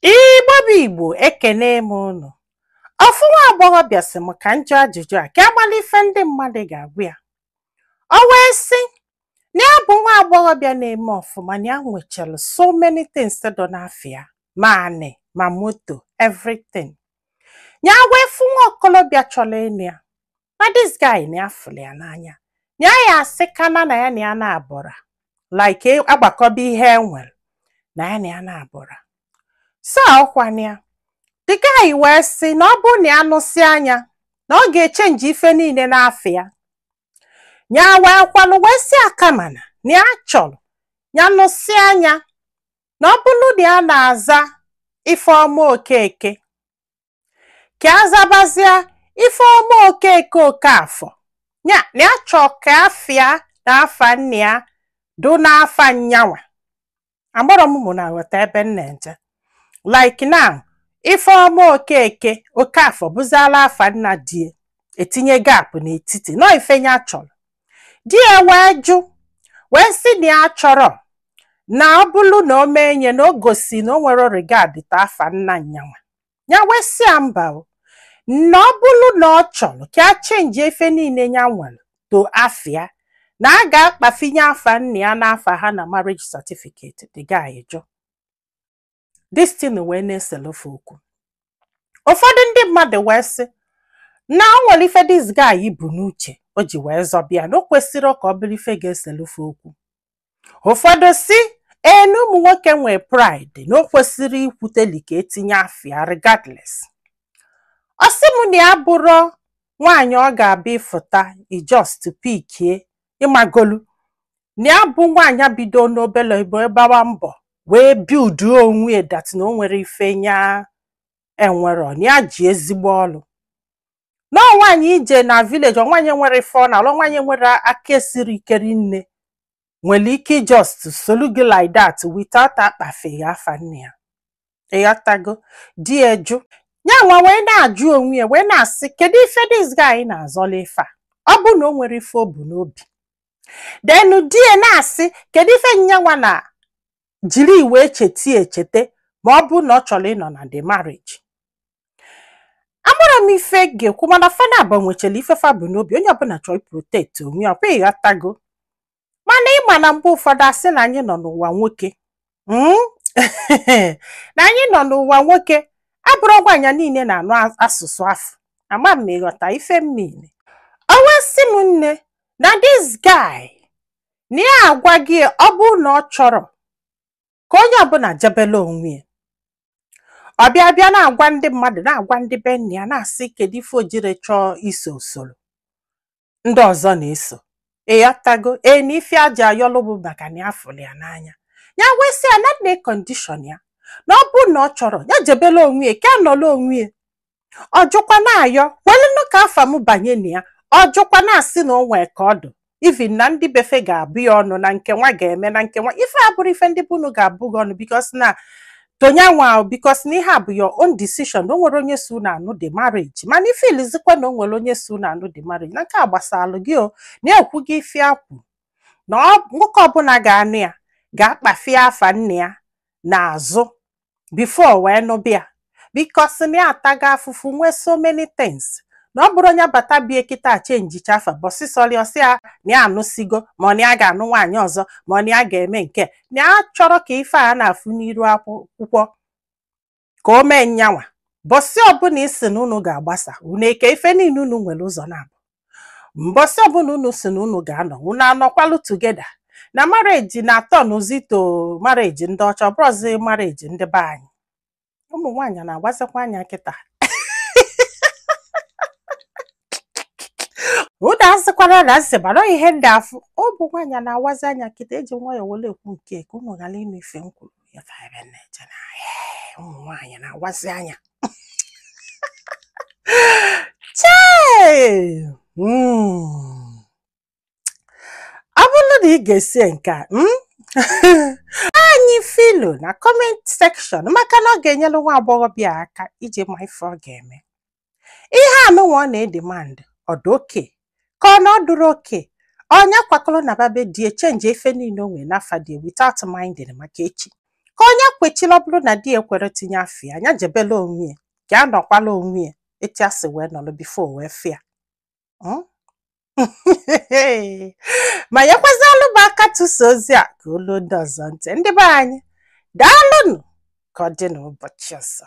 Igbo bụ Igbo, ekene m unu. Ofu nwa agbọghọbịa sị m ka m jụọ ajụjụ a ka agbala ife ndị mmadụ ga-agwa ya. O wee sị na ya bụ nwa agbọghọbịa na-eme ọfụma, na ya nwechara so many things dị n'afịa, ma anị ma moto, everything. Ya wee fụ nwa okolobịa chọrọ ịnụ ya, na this guy na ya fụrụ ya n'anya, na ya ya asị kana na ya na ya na-abụra like agbakọba ihe e nwere na ya na ya na-abụra. So ọkwana ya, the guy wee sị na ọ bụrụ na ya nụsị anya na ọ ga-echenji ife niile n'afọ ya. Ya wee kwalụ wee sị akamana na ya chọrọ ya nụsị anya na ọ bụrụ na ya na-aza Ifeọma Okeke, ka azabazia Ifeọma Okeke Okafọ, ya na ya chọọ ka afịa na afa nna ya dụ n'afa nyanwa. Agbọrọ m mụ na ghọta ebe m na-eje. Like now, Ifeọma Okeke Okafọ bụzala afa nna die, etinye gap n'etiti nọ ife ya chọrọ. Di ya wee jụ wee sị na ya chọrọ na ọ bụrụ na o mee nye na o gosi na o nwere regard ta afa nna nyanwa. Ya wee sị ya mba o, na ọ bụrụ na ọ chọrọ ka a chenji ife niile ya nwere to afịa, na a ga-akpafinye afa nna ya n'afa ha na marriage certificate. The guy jụ. This thing wee na-eselofe okwu. Ụfọdụ ndị mmadụ wee sị na o nwere ife this guy bụ n'uche o ji wee zọbịa, na o kwesịrị ka ọ bụrụ ife ga-eselofe okwu. Ụfọdụ si ee na ụmụ nwoke nwee pride, na o kwesịrị ikwuteli ka etinye afịa regardless. Ọ sị m na ya bụrụ nwaanyị ọ ga-abịa ịfụta i just pikie ịmagolu, na ya bụ nwaanyị bido n'obele ebe gbawa mbọ wee build onwe ya, that na o nwere ife nya enwero, na ya ji ezigbo ọlụ. Na nwaanyị ije na village, nwaanyị nwere ife ọ na-alụ, nwaanyị nwere aka esiri ike rinne nwere ike just solu gị like that without akpafeghị afa nne ya. Ịghọtago? Di eju ya nwa wee na-ajụ onwe ya wee na-asị kedu ife this guy na-azọla ife a, ọ bụ na o nwere ife o bu n'obi. Denu di ya na-asị kedu ife nyanwa na jiri wee cheta echete ma ọ bụ na ọ chọrọ ịnọ na the marriage. Amara m ife ga-ekwu, mana fana abụọ nwechara ife fa bụ n'obi, onye ọbụla chọrọ protect onwe ya, ọkwa ịghọtago? Mana ịma na mgbe ụfọdụ asị na anyị nọ n'ụwa nwoke, na anyị nọ n'ụwa nwoke abụrụ nwaanyị niile na-anụ asụsụ afọ. Ama m ịghọta ife mmiri. O wee sị m nne na this guy na ya agwa gị ọ bụrụ na ọ chọrọ ka onye ọbụla jebela onwe ya, ọ bịa bịa na-agwa ndị mmadụ, na-agwa ndị be nna ya, na-asị kedu ife o jiri chọọ iso usoro ndị ọzọ na-eso. Ịghọtago? Ee, na ife aja ayọlụ bụ maka na ya fụrụ ya n'anya. Ya wee sị ya na nne condition ya na ọ bụ na ọ chọrọ ya jebela onwe ya ka nọrọ onwe ya. Ọ jụkwa na-ayọ kwelụnụ ka afa m banye na ya. Ọ jụkwa na-asị na o nwee ka ọ dụ, even na ndị befe ga-abụ ya ọnụ na nke nwa ga-eme na nke nwa ife abụrụ ife ndị bunu ga-abụ gị ọnụ, because na tonyanwa, because na ihe a bụ your own decision. O nwere onye si unu anụ the marriage, mana ife ilizikwa na o nwere onye si unu anụ the marriage na nke a gbasalụ gị o na-ekwu gị ife akwụ na nwoke ọbụla ga-anụ ya ga-akpafie afa nna ya n'azụ before wee nụbịa, because na ya atago afụfụ nwee so many things, na ọ bụrụ onye bata bie kịta chenjicha afa bọsịsọrị ọsị ya na ya anụsigo, ma ọ na ya ga-anụ nwaanyị ọzọ, ma ọ na ya ga-eme nke na ya chọrọ ka ife a na-afụ n'iru akwụkwọ ka o mee nyanwa. Bọsị ọbụla isi na unu ga-agbasa unu eke ife niile unu nwere ụzọ na-abụ, mbọsị ọbụla unu si na unu ga-anọ unu anọkwalụ together. Na marriage na-atọ n'ụzito marriage ndị ọcha, ọ bụrụzi marriage ndị be anyị. Ụmụ nwaanyị na-agbazikwa anya kịta. Unu asịkwara na nsị mana ihe ndị afụ ụmụ nwaanyị na-awazi anya kịta. Eji nwayọọ were ekwu nke ka unu ghara ịnụ ife m kwuru. Ụmụ nwaanyị na-awazi anya. Chee! Ọ bụrụ na ị ga-esi nke a anyị filu na comment section, maka na ọ ga-enyere nwa agbọghọbịa aka iji ma ife ọ ga-eme. Ihe anụnwa ọ na-edemand ọ dị oke ka ọ na ọ dụrụ oke, ọnya kwakọrọ na babe die chenji efe niile o nwere n'afa die without minding maka echi. Ka onye kwechila, ọ bụrụ na di ya ekwere tinye afọ ya, anya jebela onwe ya, ka a nọkwala onwe ya etu a si wee nọrọ before wee fịa. Ma nyekwazịalụ m aka tụsa ozi a ka olu ndị ọzọ ntị. Ndị be anyị, daalụnụ. Ka ọ dị n'ụbọchị ọzọ.